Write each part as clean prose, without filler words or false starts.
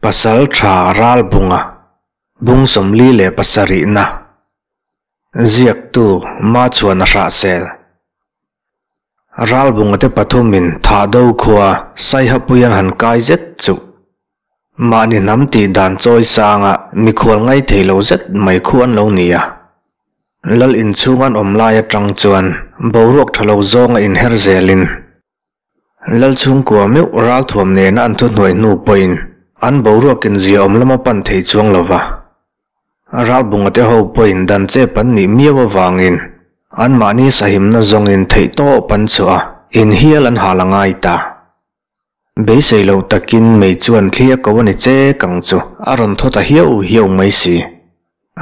Pasaltha Ralbunga, Bung 47 na, Ziaktu Machuana Hrahsel. Ralbunga te pathumin Thahdo khua Saihapuian han kai zet chu mahni hnam tih dan chawi sanga mikhual ngai thei lo zet mai khu an lo ni a. Lal inchhung an awm lai atang chuan boruak tha lo zawnga inher zelin Lal chhungkua meuh ralthuam nena an thuhnuai hnu pawhin an boruakin zia awm lama pan thei chuang lova. Ralbunga te ho pawhin dan chep an nih miau avangin anmahni sahimna zawngin theihtawp an chhuah a, in hial an hal a ngai ta. Beisei loh takin mei chuan thli a ko a ni che kang chu a rawn thaw ta hiau hiau mai si.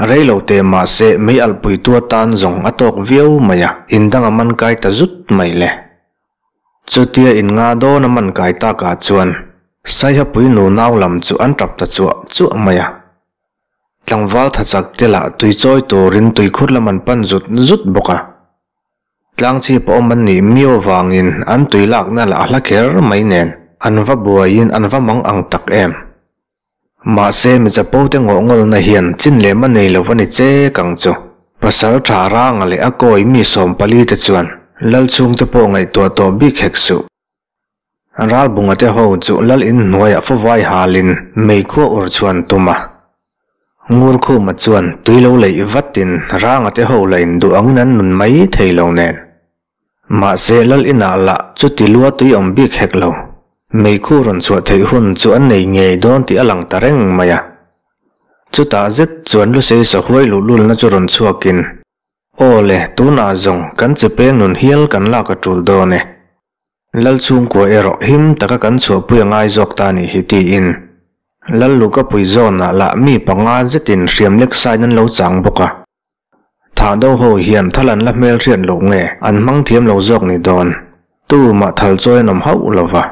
Rei lo teh mahse mei alhpuitu atan zawng a tawk viau mai a, in dang a man kai ta zut mai le. Chutia in nga dawn a man kai takah chuan Saihapui nu nau lam chu an tap ta chuah chuah mai a. Tlangval tha chak te lah tui chawi turin tuikhur lam an pan zut zut bawk a. Tlang chhip a awm an nih miau avangin an tui lakna lah a hla kher mai nen an va buaiin an va mang ang tak em. Mahse mi chapo te ngawh ngawlna hian chin lem a nei lo a ni che kang chu. Pasal tha Ranga leh a kawi mi 14 te chuan Lal chhungte pawh ngaihtuah tawh bik hek suh. Ralbunga te ho chu Lal in hnuaiah fawvai halin meikhua ur chhuan tum a. Ngurkhuma chuan tui lo leih vatin Ranga te ho la in duh angin an nun mai thei lo nen. Mahse Lal inah lah chuti lua tui awm bik hek lo. Meikhu rawn chhuah theih hun chu an nei ngei dawn tih a lang ta reng mai a. Chutah zet chuan Lusei sahuai luhlulna chu rawn chhuakin, Aw le, tunah zawng kan che peng nun hial kan lak a tul dawn e. Lal chhungkua erawh him taka kan chhuahpui a ngai zawk ta nih hi tiin Lal Lukapui zawnah lah mi panga zetin hriam lek sain an lo chang bawk a. Thahdo ho hian thal an la hmel hriat loh nge an hmang thiam lo zawk ni dawn? Tumah thal chawi an awm hauh lo va.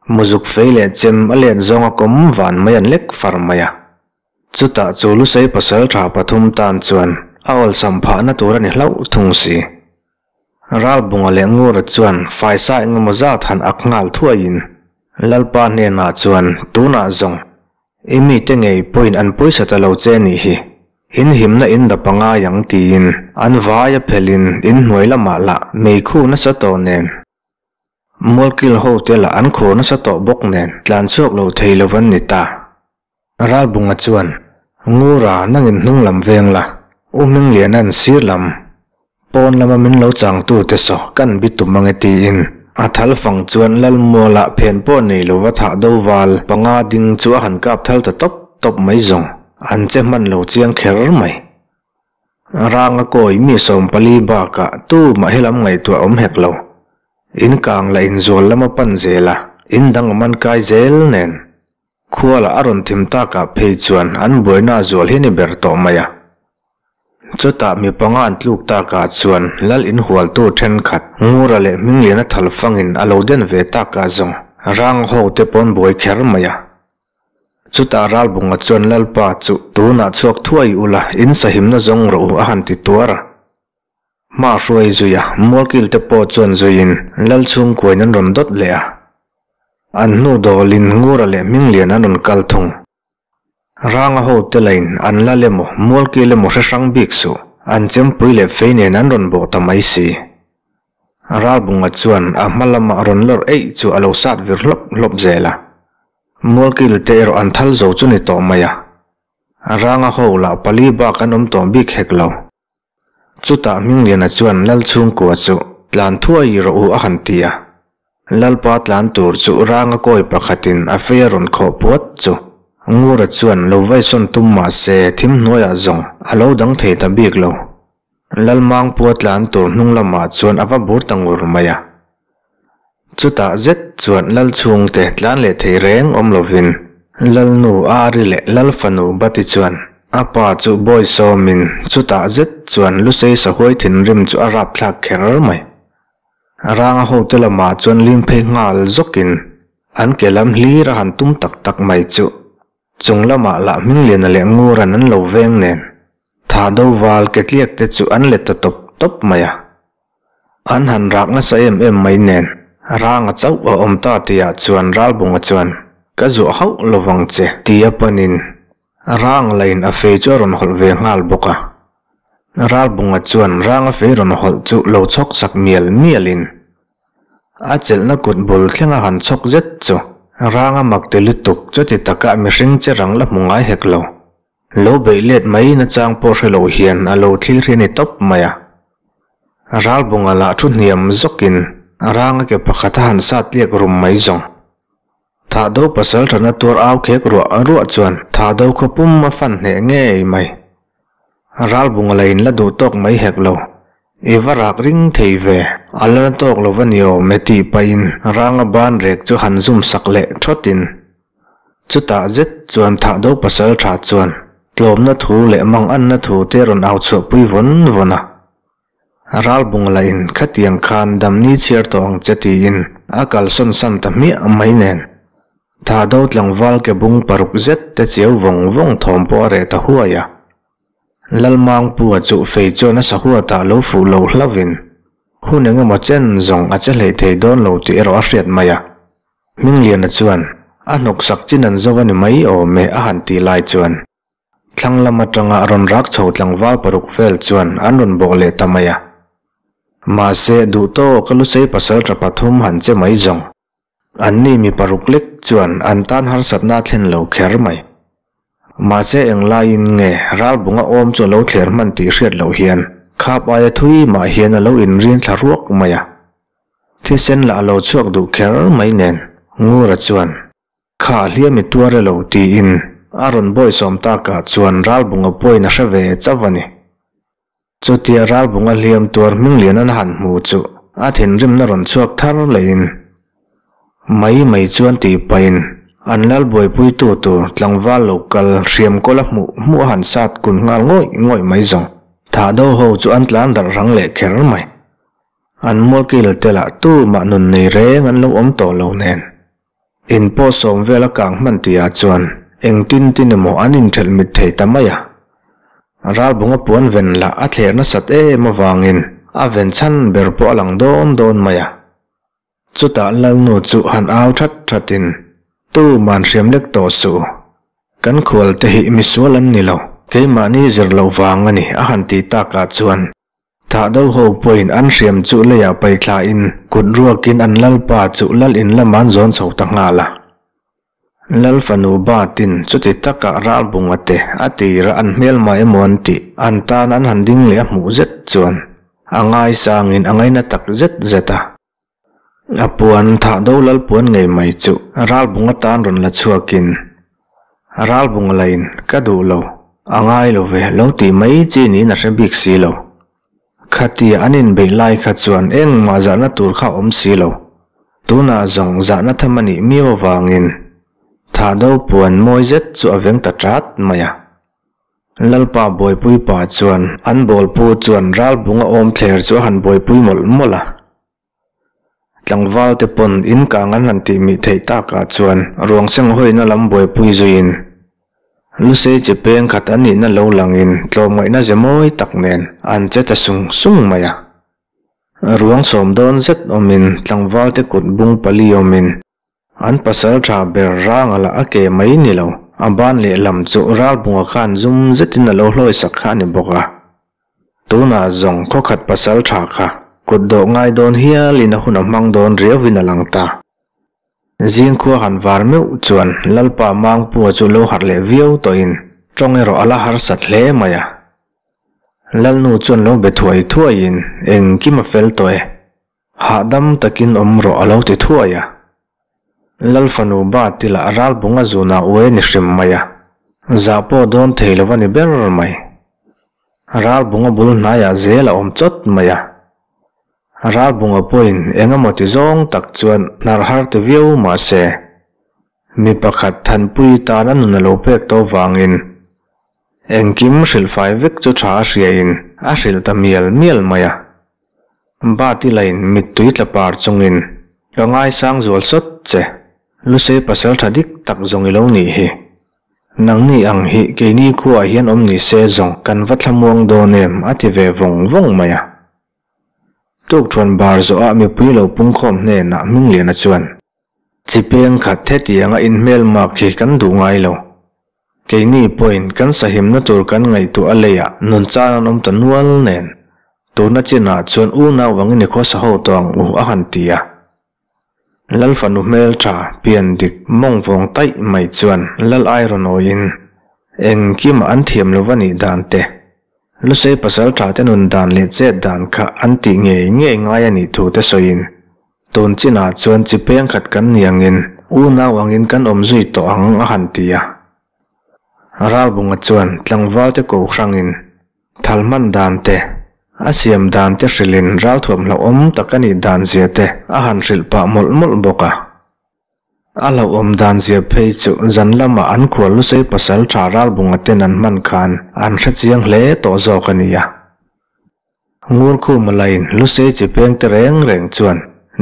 Muzuk fei leh chem a let zawnga kawm van mai an lek far mai a. Chutah chu Lusei pasal tha pathum tan chuan a awlsam phahna tur a ni hlauh thung si. Ralbunga leh Ngura chuan faisa engemaw zat han ak nghal thuaiin Lalpa hnenah chuan tunah zawng I mite ngei pawhin an pawisa ta lo che nih hi. In himna in dap a ngai ang tiin an vai a phelhin in hnuai lamah lah meikhu nasa tawh nen. Mualkil ho te lah an khur nasa tawh bawk nen tlan chhuak lo thei lo an ni ta. Ralbunga chuan, Ngura nangin hnung lam veng la, U Hmingliana'n sir lam Pawn lama min lo changtu te saw kan bi tum ange tiin a thal fang chuan Lalmuala phen pawh nei lova thah do val panga ding chu a han kap thal ta tawp tawp mai zawng an che hman lo chiang kher mai. Ranga kawi mi 14 bakah tumah helam ngaihtuah awm hek lo. In kang la inzual lama pan zel a, in dang awm an kai zel nen. Khuala a rawn thim takah phei chuan an buaina a zual hi a ni ber tawh mai a. Chutah mi panga an tluk takah chuan Lal inhualtu thenkhat Ngura leh Hmingliana thalfangin a lo den ve takah zawng rang ho te pawn buai kher mai a. Chutah Ralbunga chuan Lalpa chu tunah chhuak thuai ula in sahimna zawng rawh u a han ti tuar a. Hma hruai zui a, Mualkil te pawh chuan zuiin Lal chhungkuain an rawn dawt leh a. An hnu dawlin Ngura leh Hminglian an rawn kal thung. Ranga ho te lain an lal emaw, Mualkil emaw hre hrang bik suh, an chempui leh fei nen an rawn bawh ta mai si. Ralbunga chuan a hma lama rawn lawrh eih chu a lo sat vir hlawp hlawp zel a. Mualkil te erawh an thal zo chu ni tawh mai a. Ranga ho lah pali bak an awm tawh bik hek lo. Chutah Hmingliana chuan Lal chhungkua chu tlan thuai rawh u a han ti a. Lalpa tlan tur chu ranga kawi pakhatin a fei a rawn khawh puat chu Ngura chuan lo vaisawn tum mah se thim hnuaiah zawng a lo dang thei ta bik lo. Lalmangpua tlan tur hnung lamah chuan a va bur ta ngur mai a. Chutah zet chuan Lal chhungte tlan leh thei reng awm lovin Lalnu Ari leh Lalfanu Bati chuan a pa chu bawi sawmin chutah zet chuan Lusei sahuai thinrim chu a rapthlak kher mai. Ranga hote lamah chuan lim phei nghal zawkin an ke lam hlir a han tum tak tak mai chu chung lamah lah Hmingliana leh Nguran an lo veng nen tha do val ke tliak te chu an let ta tawp tawp mai a. An han rak nasa em em mai nen Ranga chauh a awm ta tihah chuan Ralbunga chuan. Ka zuah hauh lovang che tia panin Rang lain a fei chu a rawn hawlh ve nghal bawk a. Ralbunga chuan rang a fei rawn hawlh chu lo chhawk sak mial mialin a chelhna kut bul thleng a han chhawk zet chu rang a mak ti lutuk chuti taka mihring che rang la hmu ngai hek lo. Lo beih let mai nachang pawh hre lo hian a lo thlir hi a ni tawp mai a. Ralbunga lah thu hniam zawkin rang a ke pakhat a han sat tliak rum mai zawng. Thahdo pasal thana tuar au khek ruah ruah chuan Thahdo khaw pum a fan hneh ngei mai. Ralbunga la in la duh tawk mai hek lo. I va rak ring thei ve, a la na tawk lo va ni awm e tih pahin ranga ban rek chu han zum sak leh thawtin. Chutah zet chuan Thahdo pasal tha chuan tlawmna thu leh manganna thu te rawn au chhuahpui vawn vawn a. Ralbung lahin khatiang khan damni chhiar tawh ang che tiin a kalsawn san ta hmiah mai nen. Thahdo tlangval ke bung paruk zet te chiau vawng vawng thawm pawh a reh ta huai a. Lalmangpua chu fei chuan a sahuatah lo fuh lo hlauhin hun eng emaw chen zawng a che hleih thei dawn lo tih erawh a hriat mai a. Hmingliana chuan a hnawksak chin an zo a ni mai awm e a han tih lai chuan. Thlang lam atanga rawn rak chho tlangval paruk vel chuan an rawn bawh leh ta mai a. Mahse, duh tawk a Lusei pasalṭha pathum han che mai zawng. Anni mi paruk lek chuan an tan harsatna a thlen lo kher mai. Mahse, englaiin nge ralbunga awm chu a lo thler hman tih hriat loh hian khap aia thui mah hian a lo inrin thla ruak mai a. Thisen lah a lo chhuak duh kher mai nen Ngura chuan Kha hliam i tuar e lo tiin a rawn bawisawm takah chuan Ralbunga pawhin a hre ve chauh a ni. Chutia Ralbunga hliam tuar Hminglian an han hmu chu a thinrimna rawn chhuak thar lehin mai mai chuan tih pahin an lal buaipuitu tur tlangval lo kal hriam kawla hmuh hmuh a han sat kun nghal ngawih ngawih mai zawng. Thahdo ho chu an tlan darh rang leh kher mai. An mualkil te lah tumah nun nei reng an lo awm tawh lo nen. In pawh sawm vel a kang hman tih ah chuan eng tin tin emaw an inthelh mit thei ta mai a. Ralbunga puan ven lah a thler nasat em avangin a ven chhan ber pawh a lang dawn dawn mai a. Chutah Lalnu chu han au that that in tuman hriam lek tawh suh. Kan khual te hi misual an ni lo, keimahni zir loh vang a ni a han ti takah chuan Thahdo ho pawhin an hriam chu leiah pai thlain kut ruakin an lalpa chu lal in lamah an zawn chho ta nghal a. Lal fanu batin chuti takah ralbunga te a tira an hmelma emaw an tih an tan an han ding leh a hmuh zet chuan a ngaisangin a ngaina tak zet zet a. A puan thahdo lal puan ngei mai chu ralbung atan rawn la chhuakin, Ralbung lain ka duh lo, a ngai lo ve, lo tih mai chi niin a hre bik si lo. Khatia an inbeih lai kha chuan engmah zahna tur kha a awm si lo. Tunah zawng zahna tham a nih miau avangin thahdo puan mawi zet chu a veng ta chat mai a. Lalpa buaipui pa chuan an bawlpu chuan ralbunga awm thler chu a han buaipui mawlh mawlh a. Tlangval te pawn in kang an han tih mih theih takah chuan ruang seng hawina lam buaipui zuiin Lusei chi peng khat an nihna lo langin tlawmngaihna ze mawi tak nen an che ta sung sung mai a. Ruang sawm dawn zet awmin tlangval te kut bung pali awmin An pasal tha ber rang a lah a ke mai ni lo, a ban lehlam chu ralbunga khan zum zetin a lo hlawi sak kha a ni bawk a. Tunah zawng khawkhat pasal tha kha kut dawh ngai dawn hialin a hun a hmang dawn riauin a lang ta. Zingkhua han var meuh chuan Lalpa Mangpua chu lo harh leh viau tawhin tawng erawh a la harsat hle mai a. Lalnu chuan lo be thuai thuaiin engkim a fel tawh e. Hahdam takin awm rawh a lo ti thuai a. Lal fanu ba ti lah ralbunga zunah uai a ni hrim mai a, zah pawh dawn thei lo a ni ber mai. Ralbunga bul hnaiah zel a awm chawt mai a. Ralbunga pawhin eng emaw ti zawng tak chuan hnar har ti viau mah se, mi pakhat Thanpui tan a nun a lo pek tawh vangin engkim hrilhfai vek chu tha a hriain a hrilh ta mial mial mai a. Bati lain mittui tla par chungin, Ka ngaisang zual sawt che, Lusei pasal tha dik tak zawng i lo nih hi. Nangni ang hi keini khuaah hian awm ni se zawng kan va thlamuang dawn em a ti ve vawng vawng mai a. Tukthuan bar zawhah mipui lo pungkhawm hnenah Hmingliana chuan. Chi peng khat hetianga inhmelmak hi kan duh ngai lo. Keini pawhin kan sahimna tur kan ngaihtuah a leiah nun chan an awm ta nual nen, tuna chinah chuan unau angin i khawsa ho tawh ang u a han ti a. Lal fanu hmeltha pian dik mawng vawng taih mai chuan Lal ai rawn awiin engkimah an thiam lo va nih dan te, Lusei pasaltha te nun dan leh chet dan kha an tih ngei ngei ngai a nih thu te sawiin Tun chinah chuan chi peng khat kan ni angin unau angin kan awm zui tawh ang a han ti a. Ralbunga chuan tlangval te ko hrangin thal hman dan te, a siam dan te hrilhin ralthuam hlauhawm tak a nih dan zia te a han hrilh pah mawlh mawlh bawk a. A hlauhawm dan zia phei chu zan lama an khual lusei pasal tha Ralbunga ten an hman khan an hrechiang hle tawh zawk a ni a. Ngurkhuma lain Lusei chi peng te reng reng chuan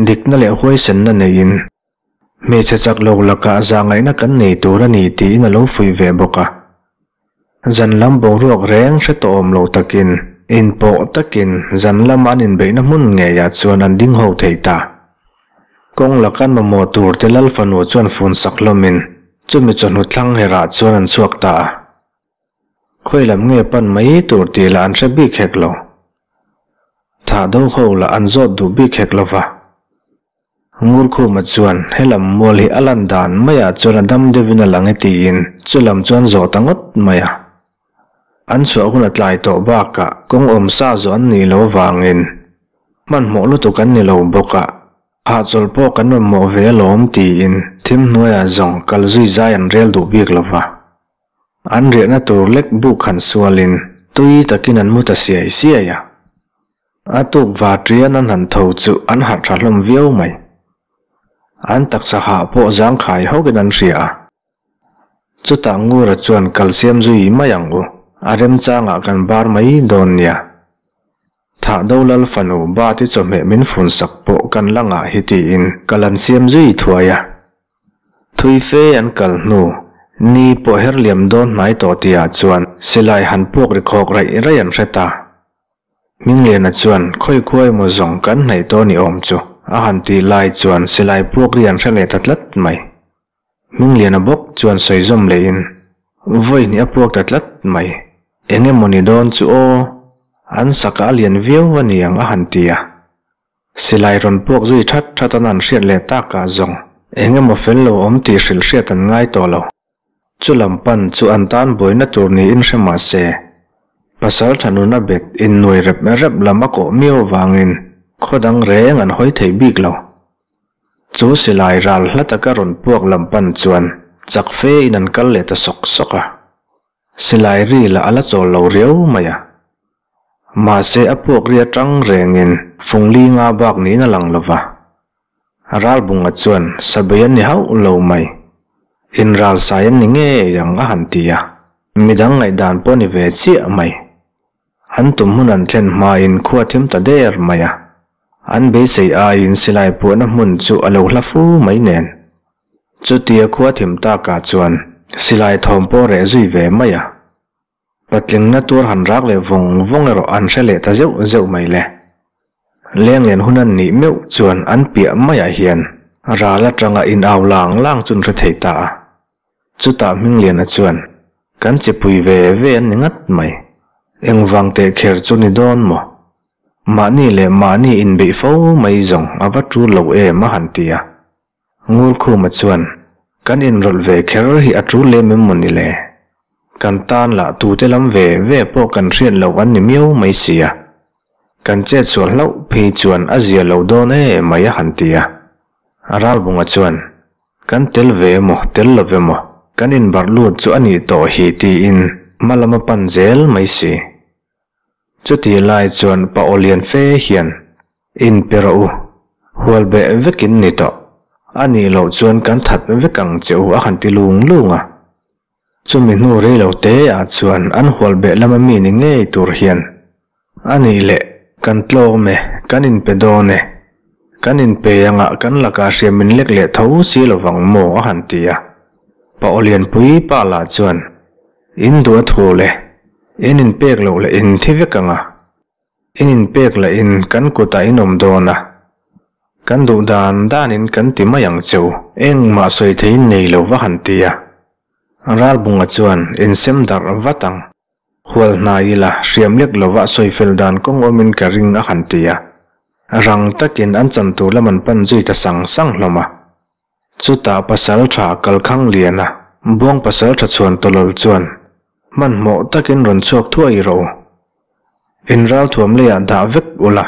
dikna leh huaisenna neiin hmeichhe chak lo lakah zahngaihna kan nei tur a ni tiin a lo fuih ve bawk a. Zan lam boruak reng hre tawh awm lo takin inpawh takin zan lama an inbeihna hmun ngeiah chuan an ding ho thei ta. Kawng laka an mamawh tur te Lal fanu chuan fun sak hlawmin chumi chawhnu thlang herah chuan an chhuak ta a. Khawi lam nge pan mai tur tih lah an hre bik hek lo. Thah do ho lah an zawt duh bik hek lo va. Ngurkhuma chuan he lam mual hi a lan dan maiah chuan a dam deuhin a lang e tiin chu lam chuan zawh ta ngawt mai a. An chhuah hun a tlai tawh bakah kawng awm sa zawh an nih loh avangin hmanhmawh lutuk an ni lo bawk a. Hahchawlh pawh kan mamawh ve alawm tiin thim hnuaiah zawng kal zui zai an rel duh bik lo va. An riahna tur lek buk han sualin tui takin an mu ta siai siai a. A tuk va ṭian an han tho chu an harh ṭha hlawm viau mai. An taksa hah pawh zangkhai hawkin an hria a. Chutah Ngura chuan kal siam zui mai ang u, a remchangah kan bar mai dawn nia. Thahdo Lal fanu Bati chawhmeh min fun sak pawh kan la ngah hi tiin kal an siam zui thuai a. Thui fe an kal hnu, ni pawh her liam dawn hnai tawh tihah chuan silai han puak ri khawk raih raih an hre ta. Hmingliana chuan khawi khuai emaw zawng kan hnaih tawh ni awm chu a han tih lai chuan silai puak ri an hre leh ta tlat mai. Hmingliana bawk chuan sawi zawm lehin, Vawi hnih a puak ta tlat mai. Eng emaw ni dawn chu aw, an saka a lian viau a ni ang a han ti a. Silai rawn puak zui that that an han hriat leh takah zawng eng emaw fel lo awm tih hrilh hriat an ngai tawh lo. Chu lam pan chu an tan buaina tur niin hre mah se, pasal tha nuna bet innuai rep rep lam a kawh miau avangin khaw dang reng an hawi thei bik lo. Chu silai ral hla taka rawn puak lam pan chuan chak fe in an kal leh ta sawk sawk a. Silai ri lah a la chawl lo riau mai a. Mahse a puak ri atang rengin fung li nga bak niin a lang lo va. Ralbunga chuan sabei an ni hauh lo mai. Inral sai an ni ngei ang a han ti a. Midang ngaihdan pawh a ni ve chiah mai. An tum hmun an thlen hmain khua thim ta der mai a, an beisei aiin silai puahna hmun chu a lo hla fu mai nen. Chutia khua thim takah chuan silai thawm pawh reh zui ve mai a, patlingna tuar han rak leh vawng vawng erawh an hre leh ta zeuh zeuh mai le. Lenglen hun an nih meuh chuan an piah maiah hian ral atanga in au lang lang chu an hre thei ta a. Chutah Hmingliana chuan, Kan chipui ve ve an ni ngat mai. Engvang teh kher chu ni dawn maw? Mahni leh mahni inbeih fo mai zawng a va tul lo em a han ti a. Ngurkhuma chuan, Kan inrawlh ve kher hi a tul lem em maw ni le? Kan tan lah tute lam ve ve pawh kan hriat loh an ni miau mai si a. Kan chetsual hlauh phei chuan a zia lo dawn em mai a han ti a. Ralbunga chuan, Kan tel ve emaw, tel lo ve maw, kan inbarh lut chu a nih tawh hi tiin hma lam a pan zel mai si. Chuti lai chuan pa aw lian fe hian, In pe rawh u, hual beh vekin ni tawh, a nih loh chuan kan that vek ang che u a han ti lung lung a. Chumi hnu rei lo te ah chuan an hual beh lama mi ni ngei tur hian, A nih leh, kan tlawm e, kan inpe dawn e, kan inpe anga kan lakah hriam min lek leh tho si lovang maw a han ti a. Pa Awlianpui pa lah chuan, In duh a thul e, in inpek loh leh in thi vek anga, in inpek lah in kan kutah in awm dawn a. Kan duh dan danin kan ti mai ang che u, engmah sawi theiin nei lo va han ti a. Ralbunga chuan insem darh vat ang. Hual hnai ila hriam lek lova sawi fel dan kawng awmin ka ring a han ti a. Rang takin an chan tur lam an pan zui ta sang sang hlawm a. Chutah pasaltha Kalkhang Liana, Buang pasaltha chhuan tawlawl chuan hmanhmawh takin rawn chhuak thuai rawh u. In ralthuam leiah dah vek ula.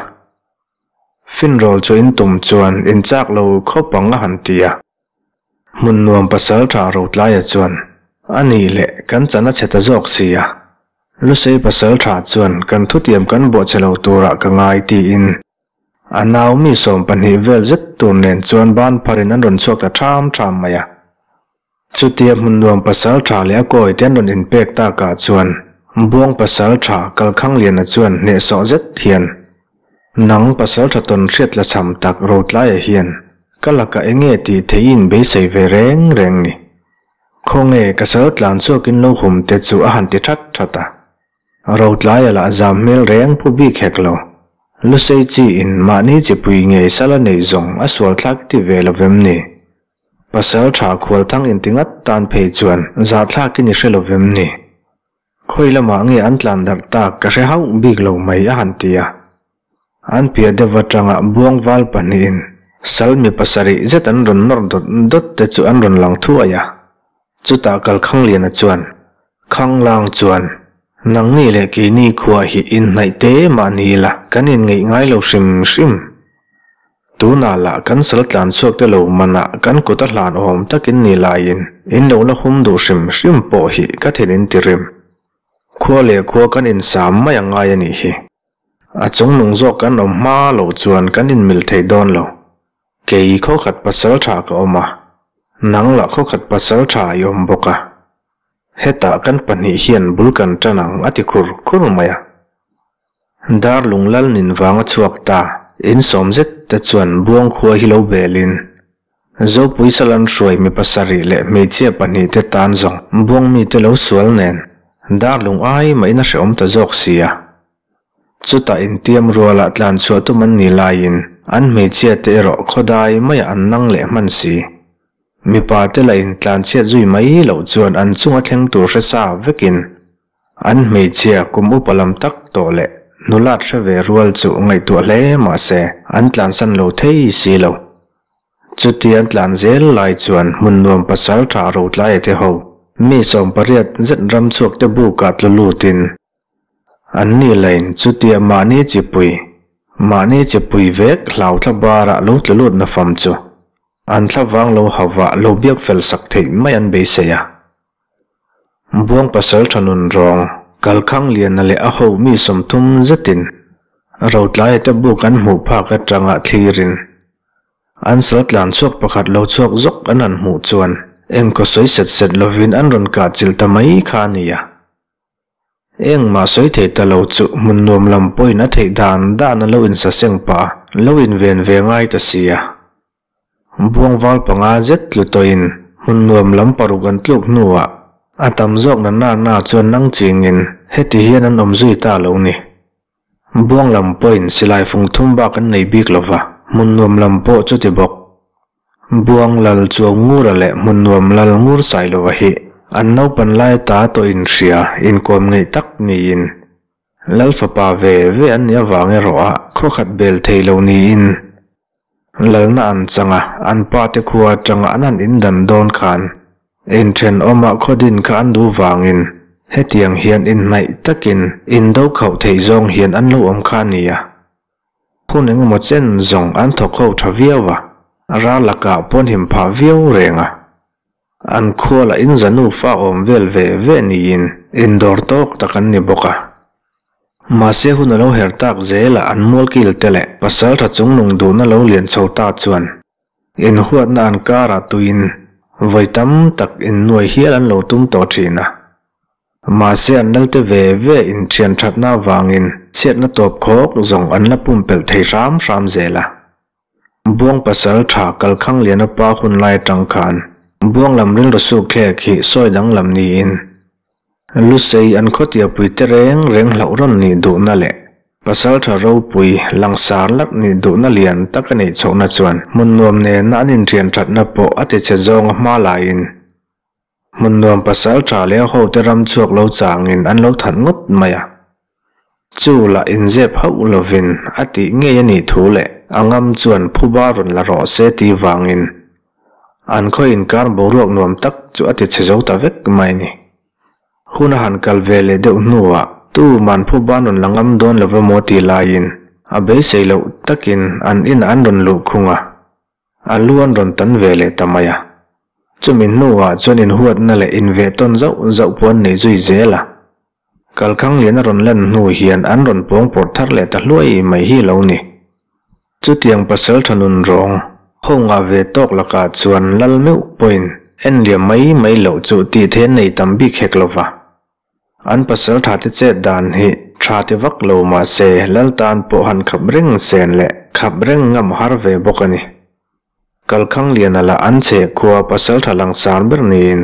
Finrawl chu in tum chuan in chak lo khawp ang a han ti a. Hmun nuam pasaltha Rotlaia chuan, A nih leh kan chan a chhe ta zawk si a. Lusei pasaltha chuan kan thutiam kan buah che lo turah ka ngai tiin A nau mi 12 vel zet tur nen chuan ban pharin an rawn chhuak ta ṭham ṭham mai a. Chutia hmun nuam pasal ṭha leh a kawi te an rawn inpek takah chuan Buang pasal ṭha Kalkhangliana chuan hnehsawh zet hian, Nang pasal ṭha tawn hriat la cham tak Rotlaia hian ka lakah eng nge tih theih in beisei ve reng reng ni. Khawnge ka sal tlan chhuakin lo hum te chu a han ti ṭhat ṭhat a. Rotlaia lah zam hmel reng pu bik hek lo. Lusei chi in mahni chipui ngei sal a neih zawng a sual thlak ti ve lo vem ni? Pasal tha khual thang inti ngat tan phei chuan zahthlak in i hre lo vem ni? Khawi lamah nge an tlan darh tak ka hre hauh bik lo mai a han ti a. An piah deuh atanga buang val pahnihin sal mi pasarih zet an rawn nawr dawt dawt te chu an rawn lang thuai a. Chutah Kalkhangliana chuan, Khanglang chuan, Nangni leh keini khua hi inhnaih te mah ni ila kan inngeih ngai lo hrim hrim. Tunah lah kan sal tlan chhuak te lo manah kan kut a hlan awm takin ni laiin in lo la hum duh hrim hrim pawh hi ka then in ti rim. Khua leh khua kan insam mai a ngai a nih hi. A chungnung zawk kan awm hma loh chuan kan inmil thei dawn lo. Kei khawkhat pasal tha ka awm a, nang lah khawkhat pasal tha i awm bawk a. Hetah kan pahnih hian bul kan tan ang a ti khur khur mai a. Darlung lal nin vang a chhuak ta, in sawm zet te chuan buang khua hi lo belin Zopui salan hruai mi pasarih leh hmeichhia pahnih te tan zawng buang mite lo sual nen Darlung ai mahin a hrehawm ta zawk si a. Chutah intiam ruala tlan chhuah tum an nih laiin an hmeichhia te erawh khawdai maiah an nang leh hman si. Mipa te lah in tlan chhiat zui mai loh chuan an chunga thleng tur hre sa vekin an hmeichhia kum upa lam tak tawh leh nulat hre ve rual chu ngaihtuah hle mahse an tlansan lo thei si lo. Chuti an tlan zel lai chuan hmun nuam pasal tha Rotlaia te ho mi 18 zet ram chhuak te bukah tlu lutin An ni lain chutia mahni chipui, mahni chipui vek hlau thla barah lo tlu lut na fam chu an thla vang lo hauhah lo biak fel sak theih mai an beisei a. Buang pasal tha nun rawng Kalkhang Liana leh a ho mi 30 zetin Rotlaia te buk an hmuh phak atanga thlirin an sal tlan chhuak pakhat lo chhuak zawk an han hmuh chuan engkaw sawi set set lovin an rawn kah chilh ta mai kha a ni a. Engmah sawi thei ta lo chu hmun nuam lam pawhin a theih dan dan a lo insaseng pah a, lo inven ve ngai ta si a. Buang val panga zet tlu tawhin hmun nuam lam paruk an tluk hnuah a tam zawk na na na chuan nang chingin heti hian an awm zui ta lo ni. Buang lam pawhin silai fung thum bak an nei bik lo va, hmun nuam lam pawh chuti bawk. Buang lal chuang ngura leh hmun nuam lal ngur sai lova hi an naupan lai ta tawh inhria inkawm ngeih tak niin lal fapa ve ve an nih avang erawh a khawkhat bel thei lo niin lalna an chang a, an pa te khua atanga an han indan dawn khan inthenawmah khawdin kha an duh vangin hetiang hian inhnaih takin indo khauh theih zawng hian an lo awm kha a ni a. Hun engemaw chen zawng an thawk ho tha viau a, ral lakah pawn him phah viau reng a. An khua lah in za nufa awm vel ve ve niin indawr tawk tak an ni bawk a. Mahse hun a lo her tak zelah an mualkil te leh pasal tha chungnung duhna lo lian chho ta chuan inhuatna an karah tuiin vawi tam tak innuai hial an lo tum tawh thin a. Mahse an lalte ve ve inthian thatna avangin chhiatna tawp khawk zawng an la pumpelh thei hram hram zel a. Buang pasal tha Kalkhang Liana pa hun lai atang khan Buang lam rilru suk thlek hi sawi danglam niin Lusei an khawtia pui te reng reng hlauh rawn nih duhna leh. Pasalṭha ropui langsar larh nih duhna lian tak a neih chhohna chuan hmun nuam nena an inṭhian ṭhatna pawh a tichhe zawnga hma laiin hmun nuam pasalṭha leh a hote ram chhuak lo changin an lo that ngawt mai a. Chu lah inzep hauh lovin a tih ngei a nih thu leh a ngam chuan phuba rawn la rawh se tih vangin an khaw inkar boruak nuam tak chu a tichhe zo ta vek mai a ni. Hun a han kal ve leh deuh hnuah tuman phuba an rawn la ngam dawn lo emaw tih laiin a beisei loh takin an inah an rawn luh khung a, a lu an rawn tan ve leh ta mai a. Chumi hnuah chuan inhuatna leh inveh tawn zauh zauh pawh an nei zui zel a. Kalkhang lian a rawn lan hnu hian an rawn pawng pawrh thar leh ta hluai mai hi lo ni. Chutiang pasal tha nun rawng, ho ngah ve tawk lakah chuan lal meuh pawhin en liam mai mai loh chu tih theih an nei tam bik hek lova. An pasal tha te chet dan hi tha ti vak lo mahse lal tan pawh han khap reng sen leh khap reng ngam har ve bawk a ni. Kalkhang liana lah an chhe khua pasal tha langsar ber niin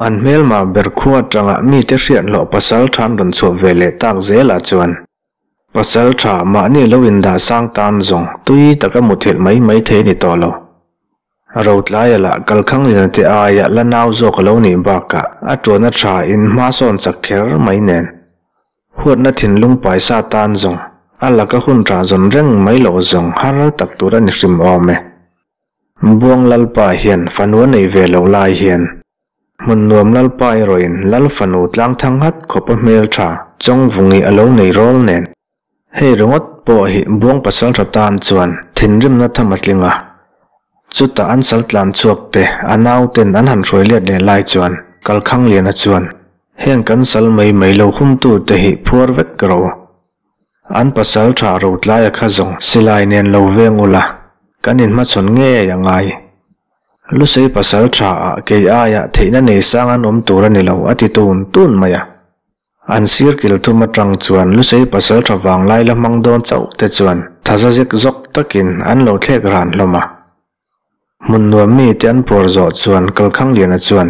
an hmelma ber khua atanga mite hriat hlawh pasal tha an rawn chhuah ve leh tak zelah chuan Pasal tha mahni lo indah sang tan zawng tui taka muthilh mai mai thei ni tawh lo. Rotlaia lah kalkhang te aia la nau zawk a lo nih bakah a tuana tha in hma sawn chak kher mai nen. Huatna thinlung paisa tan zawng a laka hun tha zawn reng mai loh zawng har tak tur a ni hrim awm e. Buang Lalpa hian fanu a nei ve loh lai hian Hmun nuam Lalpa erawhin Lal fanu tlang thang hat khawpa hmel tha Chawngvungi a lo nei rawl nen. Hei ringawt pawh hi Buang pasal tha tan chuan thinrimna tham a tling a. Chutah an sal tlan chhuak te a nauten an han hruai let leh lai chuan Kalkhangliana chuan heng kan sal mai mai lo humtu te hi phuar vek rawh u. An pasal tha rotlaia kha zawng silai nen lo veng ula kan inhmachhawn ngei a ngai. Lusei pasal tha ah kei aia theihna nei sang an awm tur a ni lo a ti tun tun mai a. An sir kil thum atang chuan Lusei pasal tha vanglai la hmang dawn chauh te chuan thaza zek zawk takin an lo thlek ran hlawm a. Hmun nuam mi te an puar zawh chuan Kalkhangliana chuan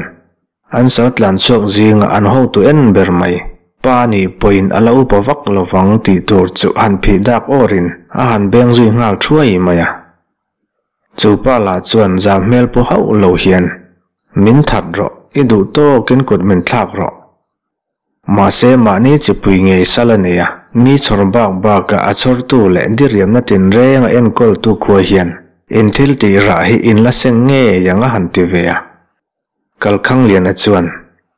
an sal tlan chhuak zinga an hotu en ber mai pa nih pawhin a la upa vak lovang tih tur chu han phih dak awrin a han beng zui nghal thuai mai a. Chu pa lah chuan zam hmel pu hauh lo hian, Min that rawh, i duh tawkin kut min thlak rawh. Mahse mahni chipui ngei sal a nei a, mi chhawr bak baka a chhawrtu leh diriamna tinreng a enkawltu khua hian in thil tih rah hi in la seng ngei ang a han ti ve a. Kalkhangliana chuan,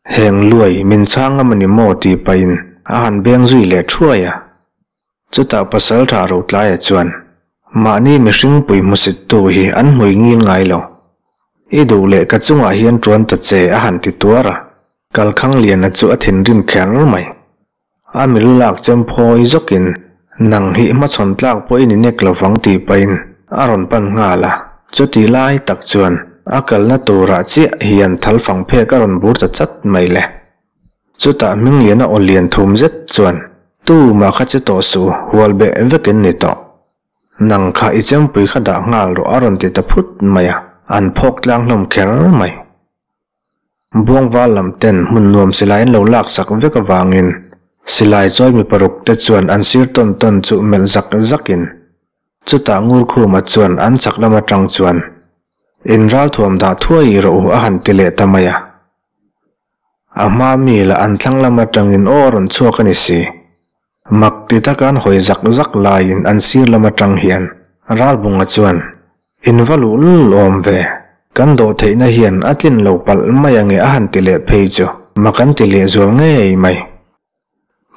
Heng luai min chhang ngam a ni maw tih pahin a han beng zui leh thuai a. Chutah pasal tha Rotlaia chuan, Mahni mihring pui hmusittu hi an hmui ngil ngai lo. I duh leh ka chungah hian tuan ta che a han ti tuar a. Kalkhangliana chu a thinrim kher mai. A milu lak chem phawi zawkin, Nang hi hmachhawn tlak pawh i ni nek lovang tih pahin a rawn pan nghal a. Chuti lai tak chuan a kalna turah chiah hian thalfang phek a rawn bur ta chat mai le. Chutah Hmingliana aw lian thum zet chuan, Tu mah kha che tawh suh, hual beh vekin ni tawh. Nang kha i chempui kha dah nghal rawh a rawn ti ta phut mai a, an phawk tlang hlawm kher mai. Buangval lam ten hmun nuam silai an lo lak sak vek avangin silai chawi mi paruk te chuan an sir tawn tawn chu melh zak zakin chutah Ngurkhuma chuan an chak lam atang chuan in ralthuam dah thuai rawh u a han ti leh ta mai a. A hma mi lah an thlang lam atangin aw a rawn chhuak a ni si. Mak ti taka an hawi zak zak laiin an sir lam atang hian Ralbunga chuan, In va luh lul awm ve, kan dawh theihna hian a tlin lo palh mai ange a han ti leh phei chu mak an ti leh zual ngei mai.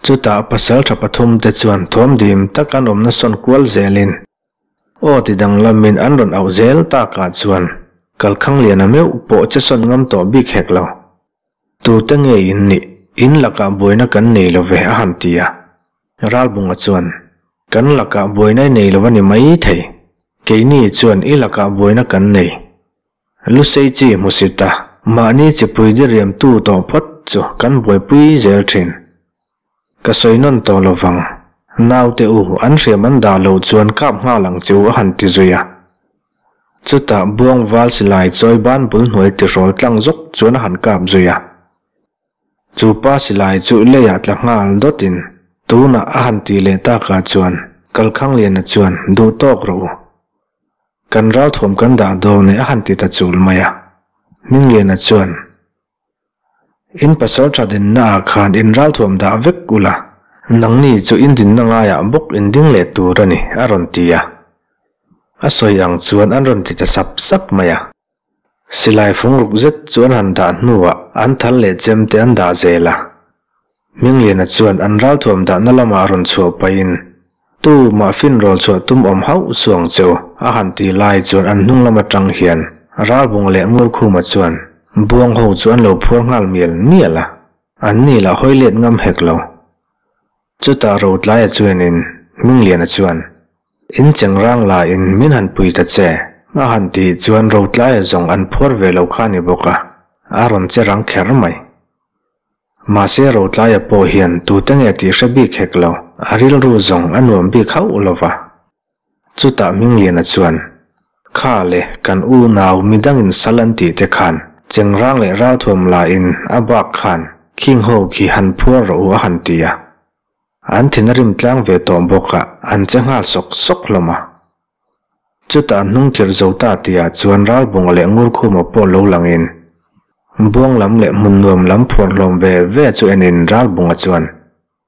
Chutah pasaltha pathum te chuan thawm dim tak an awmna sawn kual zelin Aw ti danglamin an rawn auh zel takah chuan Kalkhangliana meuh pawh che sawn ngam tawh bik hek lo. Tute nge in nih? In lakah buaina kan nei lo ve a han ti a. Ralbunga chuan, Kan lakah buaina i nei lo a ni mai thei. Keini chuan i lakah buaina kan nei. Lusei chi hmusit a, mahni chipui diriamtu tawh phawt chu kan buaipui zel thin. Ka sawi nawn tawh lo vang. Naute u, an hriam an dah loh chuan kap nghal ang che u a han ti zui a. Chutah buang val silai chawi ban bul hnuai tihrawl tlang zawk chuan a han kap zui a. Chu pa silai chu leiah tla nghal dawtin Tunah a han tih leh takah chuan Kalkhangliana chuan duh tawk rawh u. Kan ralthuam kan dah dawn e a han ti ta chul mai a. Hmingliana chuan, In pasal tha dinna ah khan in ralthuam dah vek ula, nangni chu in dinna ngaiah bawk in ding leh tur a ni a rawn ti a. A sawi ang chuan an rawn ti ta sap sap mai a. Silai fung ruk zet chu an han dah hnuah an thal leh chem te an dah zel a. Hmingliana chuan an ralthuam dahna lamah rawn chhuah pahin, Tu mah finrawl chhuah tum awm hauh suh ang che u, a han ti lai chuan an hnung lam atang hian Ralbunga leh Ngurkhuma chuan Buang ho chu an lo phuar nghal mial mial a, an ni lah hawi let ngam hek lo. Chutah Rotlaia chuanin Hmingliana chuan, In cheng rang la in min han pui ta che, a han tih chuan Rotlaia zawng an phuar ve lo kha ni bawk a, a rawn che rang kher mai. Mahse Rotlaia pawh hian tute nge tih hre bik hek lo, a rilru zawng a nuam bik hauh lo va. Chutah Hmingliana chuan, Kha le, kan unau midangin sal an tih te khan Chengrang leh Ralthuam la in a bak khan khing ho khi han phuar rawh u a han ti a. An thin a rim tlang ve tawh bawk a, an che nghal sawk sawk hlawm a. Chutah hnung khirh zo ta tihah chuan Ralbunga leh Ngurkhuma pawh lo langin Buang lam leh hmun nuam lam phuar hlawm ve ve chu enin Ralbunga chuan,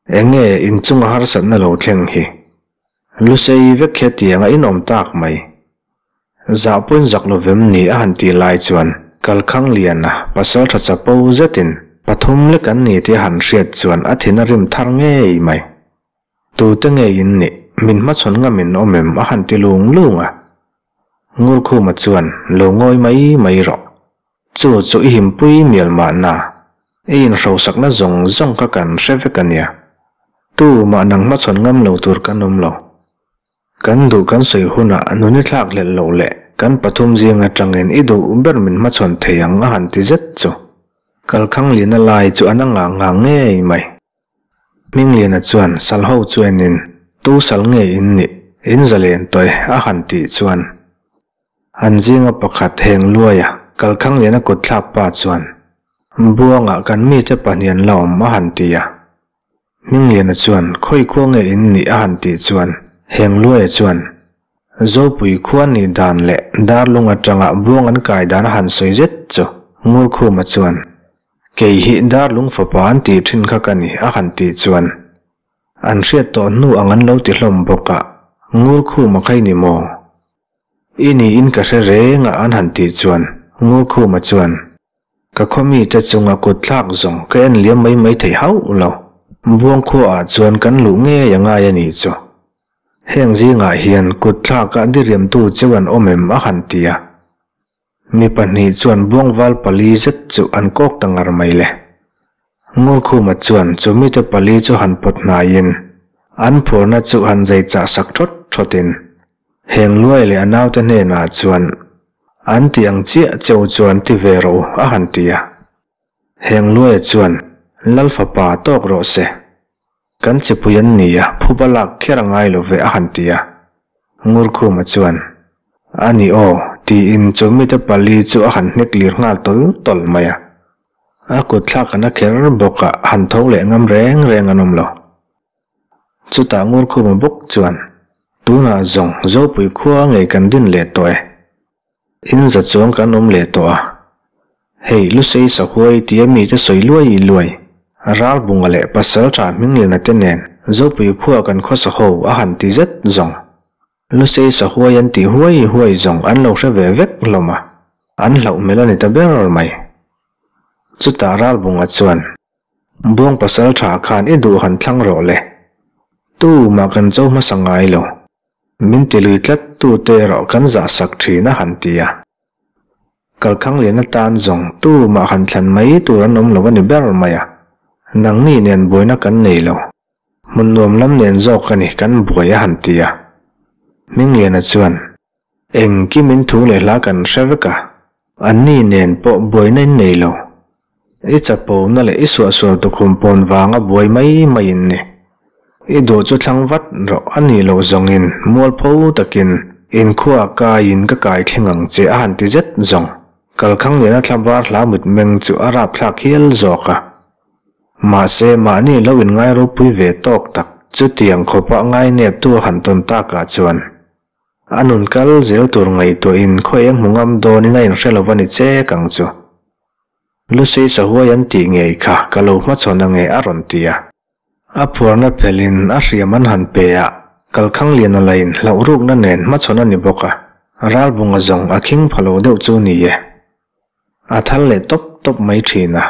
Enge inchunga harsatna lo thleng hi? Lusei vek hetianga in awm tak mai. Zah pawhin zak lo vem ni a han tih lai chuan Kalkhang Liana pasal tha chapo zetin pathum lek an ni tih a han hriat chuan a thin a rim thar ngei mai. Tute ngei in nih, min hmachhawn ngam in awm em a han ti lung lung a. Ngurkhuma chuan lo ngawi mai mai rawh. Chu chu i himpui mial mahna, i inhrosakna zawng zawng kha kan hre vek a nia. Tu mah nang hmachhawn ngam lo tur kan awm lo. Kan duh kan sawi hunah nun i thlak hlelh loh leh kan pathum zing atangin i duh ber min hmachhawn thei ang a han ti zet chu. Kalkhang lina lai chu a na ngah ngah ngei mai. Hmingliana chuan sal ho chu enin tu sal nge in nih, in zalen tawh e a han tih chuan An zinga pakhat heng luaia Kalkhangliana kut thlak pa chuan, Buangah kan mite pahnih an la awm a han ti a. Hmingliana chuan, Khawi khua nge in nih a han tih chuan, heng luaia chuan, Zopui khua nih dan leh darlung atanga buang an kai dan a han sawi zet chu Ngurkhuma chuan, Kei hi darlung fapa an tih thin kha ka ni a han tih chuan, an hriat tawh hnu ang an lo ti hlawm bawk a, Ngurkhuma kha i ni maw? I niin ka hre reng a an han tih chuan Ngurkhuma chuan, Ka khaw mite chunga kut thlak zawng ka en liam mai mai thei hauh lo. Buang khuaah chuan kan luh ngei a ngai a nih chu. Heng zingah hian kut thlakah diriamtu cheu an awm em a han ti a. Mi pahnih chuan buangval pali zet chu an kawk ta ngar mai le. Ngurkhuma chuan chu mite pali chu han pawt hnaiin an phurna chu han zai chah sak thawt thawtin Heng luai leh a naute hnenah chuan an ti ang chiah cheu chuan ti ve rawh u a han ti a. Heng luaia chuan Lal fapa tawk rawh se. Kan chipui an ni a, phuba lak kher a ngai lo ve a han ti a. Ngurkhuma chuan A ni aw tiin chu mite pali chu a han hnek lir nghal tawl tawl mai a. A kut thlak an a kher bawk a, han tho leh ngam reng reng an awm lo. Chutah Ngurkhuma bawk chuan, Tunah zawng Zopui khua ngei kan din leh tawh e. In za chuang kan awm leh tawh a. Hei Lusei Sahuai tia mite sawi luai luai, Ralbunga leh Pasaltha Hmingliana te nen Zopui khua kan khawsa ho a han ti zet zawng. Lusei Sahuai an tih huai huai zawng an lo hre ve vek hlawm a, an hlauh hmel a ni ta ber mai. Chutah Ralbunga chuan, Buang pasal tha khan i duh han thlang rawh le. Tu mah kan cho hmasa ngai lo. Min ti lui tlat tu te erawh kan zah sak thin a han ti a. Kalkhang lian atan zawng tu mah han thlan mai tur an awm lo a ni ber mai a. Nangni nen buaina kan nei lo. Hmun nuam lam nen zawk a ni kan buai a han ti a. Hmingliana chuan, Engkim in thu leh hla kan hre vek a, anni nen pawh buaina in nei lo. I chapona leh i suahsual tukhum pawn vanga buai mai mai in ni. I duh chu thlang vat rawh a nih loh zawngin mualpho takin inkhua kaiin ka kai thleng ang che a han ti zet zawng. Kalkhang liana thla bar hla mitmeng chu a rapthlak hial zawk a. Mahse mahni lo inngai ropui ve tawk tak. Chutiang khawpa ngaineptu a han tawn takah chuan a nun kal zel tur ngaihtuahin khaw eng hmu ngam dawnin a inhre lo va ni chek ang chu. Lusei sahuai an tih ngei kha ka lo hmachhawn ange a rawn ti a. A phuarna phelhin a hriam an han pe a, Kalkhangliana lain hlauh rukna nen hmachhawn a ni bawk a, Ralbunga zawng a khing pha lo deuh chu ni e. A thal leh tawp tawp mai thin a,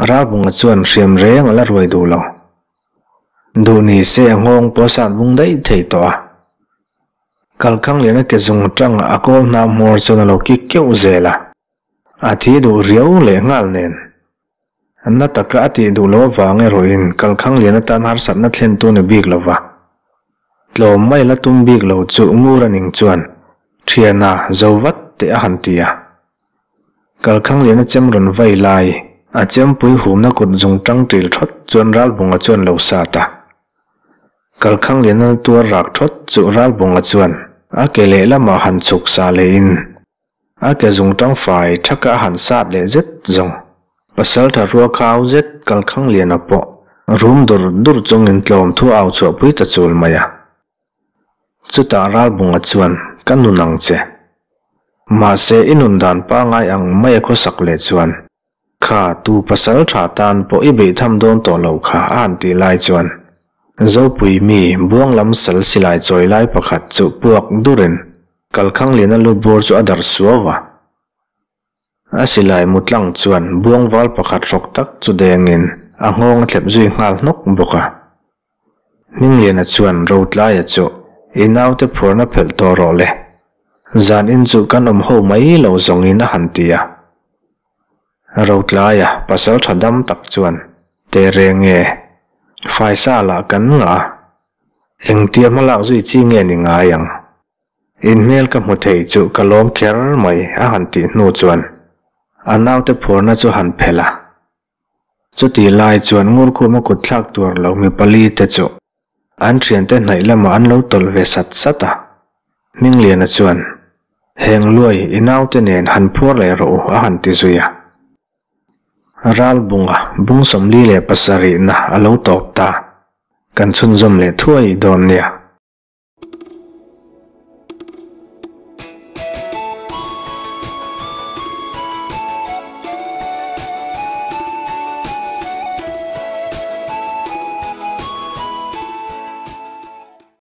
Ralbunga chuan hriam reng a la ruai duh lo. Duh ni se a nghawng pawh a sat bung daih thei tawh a. Kalkhangliana ke zung tang a kawl hnam hmawr chuan a lo kik keuh zel a. A thi duh riau leh nghal nen. Na taka a tih duh loh avang erawhin Kalkhanglian atan harsatna thlentu ni bik lo va. Tlawm mai la tum bik lo chu ngur a ning chuan Thiana zo vat teh a han ti a. Kalkhangliana chem rawn vai lai, a chempui humna kut zung tang ṭil ṭhawt chuan Ralbunga chuan lo sat a. Kalkhangliana tuar rak ṭhawt chu Ralbunga chuan a ke lehlamah han chhuk sa lehin A ke zung tang fai thaka a han sat leh zet zawng. Pasaltha rua khau zet Kalkhangliana pawh rum dur dur chungin tlawm thu au chhuahpui ta chul mai a. Chutah Ralbunga chuan, Ka nun ang che. Mahse i nun dan pangai ang mai a khawsak leh chuan, Kha tu pasal tha tan pawh i beih tham dawn tawh lo kha a han tih lai chuan Zopui mi buang lam sal silai chawi lai pakhat chu puak durin Kalkhangliana lu bur chu a darh suau a. A silai mu tlang chuan buang val pakhat hrawk tak chu dengin a nghawng a thlep zui nghal hnawk bawk a. Hmingliana chuan Rotlaia chu i naute phuarna phelh tawh rawh le. Zan in chu kan awm ho mai lo zawngin a han ti a. Rotlaia pasal tha dam tak chuan Teh reng e, faisa lah kan ngah a, engtia hmalak zui chi nge ni ngai ang? In hmel ka hmu thei chu ka lawm kher mai a han tih hnu chuan a naute phuarna chu han phelh a. Chutih lai chuan Ngurkhuma kut thlak tur lo mi pali te chu an thiante hnaih lamah an lo tawlh ve sat sat a. Hmingliana chuan, Heng luai i naute nen han phuar leh rawh u a han ti zui a. Ralbunga bung 47 na a lo tawp ta. Kan chhunzawm leh thuai dawn nia.